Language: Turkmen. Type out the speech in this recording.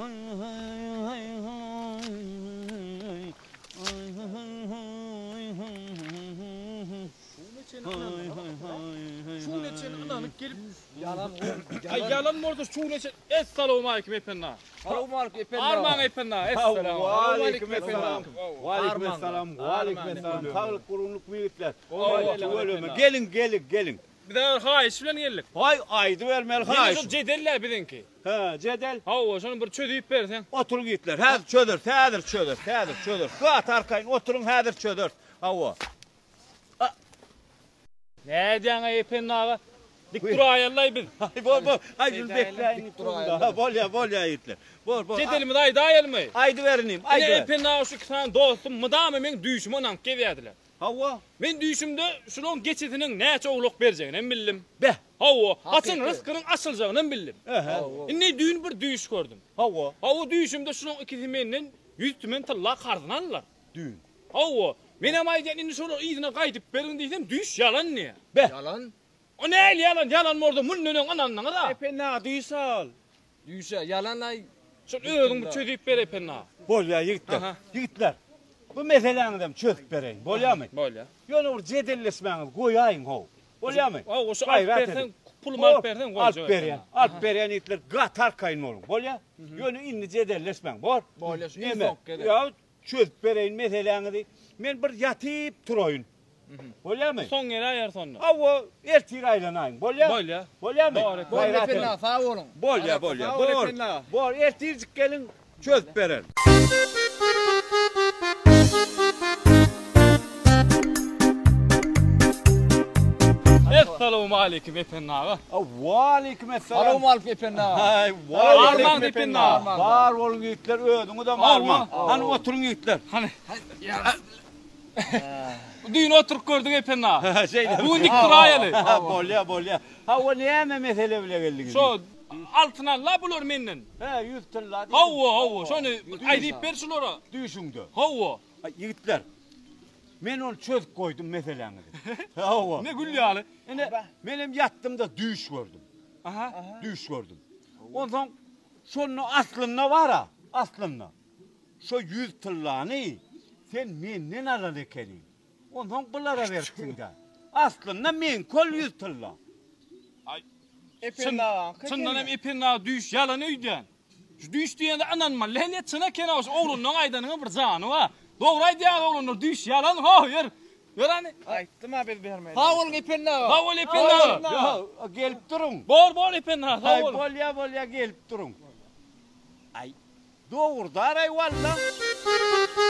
Şu neçen ynanyp gelip Ýalan Aý ýalan bolsa şu neçen Essalawmaleýkim Ependi. Salowmaleýkim Ependi. Armaň Ependi. Essalawmaleýkim esselam. Waleýkim esselam. Waleýkim esselam. Saglyk gurgunlyk ýigitler. Tüweleme. Geliň geliň geliň. Biz haýyş bilen geldik. Haý aýdybermeli haýyş. Ýene şu jedel-dä biziňki. Hä, jedel. Hawa, şony bir çözüp berseň. Oturyň ýigitler, häzir çözeris, häzir çözeris, häzir çözeris. Gaty arkaýyn oturyň, häzir çözeris. Hawa. A. Nädýäň-aý Ependi aga? Dik duraýaly-laý biz. Aý, bor, bor. Aý, şuny bekläýin. Dik duraýaly. Bolýa, bolýa ýigitler. Bor, bor. Jedelimizi aýdaýalymy? Aýdyber inim, aýdyber. Ine, Ependi aga şu iki sany dostum mydama meň düýşüme ynanyp gezýärdiler. Hawa. Men düýşümde şularyň geçisiniň näçe owlak berjeginem bildim. Beh. Hawa, haçan ryskynyň açyljagynam bildim. Ähä. Indi düýn bir düýş gördüm. Hawa. Hawa, düýşümde şularyň ikisi menden ýüz tümen tylla karzyny aldylar. Düýn. Hawa. Menem aýdýan, indi şolary yzyna gaýdyp beriň diýsem, düýş ýalan diýýär. Beh. Ýalan? O nähili ýalan? Ýalan bolsa mundan öň ynandyňyz-a. Ependi aga, düýş ol. Düýş-ä, ýalan-aý. Şol özüň bir çözüp ber Ependi aga. Bolýa ýigitler. Ýigitler, bu meseläňizem çözüp bereýin. Bolýamy? Bolýa. Ýöne bir jedelleşmäňizi goýaýyň how. Bolýamy? Hawa, şu alyp berseň, pulumy alyp berseň goýjak. Alyp berýän. Alyp berýän ýigitler, gaty arkaýyn boluň. Bolýa? Ýöne indi jedelleşmäň, bor? Bolýa, şu iň soňky gezek. Ýa çözüp bereýin meseläňizi. Men bir ýatyp turaýyn. Bolýamy? Soň geläýeris onda. Hawa, ertir aýlanaýyň. Bolýa? Bolýa. Bolýamy? Bor, Ependi aga, sag boluň. Bolýa, bolýa. Bor. Bor, ertirjik geliň, çözüp bererin. Essalawmaleýkim Ependi aga. Waleýkim esselam. Salowmaleýkim Ependi aga. Aý, waleýkim Armaň Ependi aga. Bar boluň ýigitler, özüňizem armaň. Hany oturyň ýigitler. Hany. Düýn oturyp gördük Ependi aga. Şeýdemi? Bu gün dik duraýaly. Bolýa, bolýa. Hawa, näme mesele bile geldiňiz? Şo altyn al-la bular menden. Hä, 100 tylla diýdim. Hawa, hawa, şony aýdyp ber şulara. Düýşüňde. Hawa. Aý, ýigitler, men ony çözüp goýdum meseläňizi. Hawa. Ne gül ýaly. Ine, menem ýatdym-da düýş gördüm. Aha. Düýş gördüm. Onsoň şonda aslynda bar-a, aslynda. Şo ýüz tyllany sen menden alan ekeniň. Onsoň bulara beripsiň-dä. Aslynda meňki ol ýüz tylla. Aý, Ependi agaňky Çyndan hem Ependi aga düýş ýalan öýdýän. Şu düýş diýende ynanmaly däl ýa çyn eken-ow şu oglanlaň aýdanyňa bir jany bar. Dogry aýdýaňyz oglanlar düýş ýalan how ýör. Ýör hany. Aýtdym-a biz bermeli. Sag boluň Ependi aga. Sag bol Ependi aga. Ýok, gelip duruň. Bor bor Ependi aga sag bol. Aý bolýa bolýa gelip duruň. Aý Dogrudaray walla.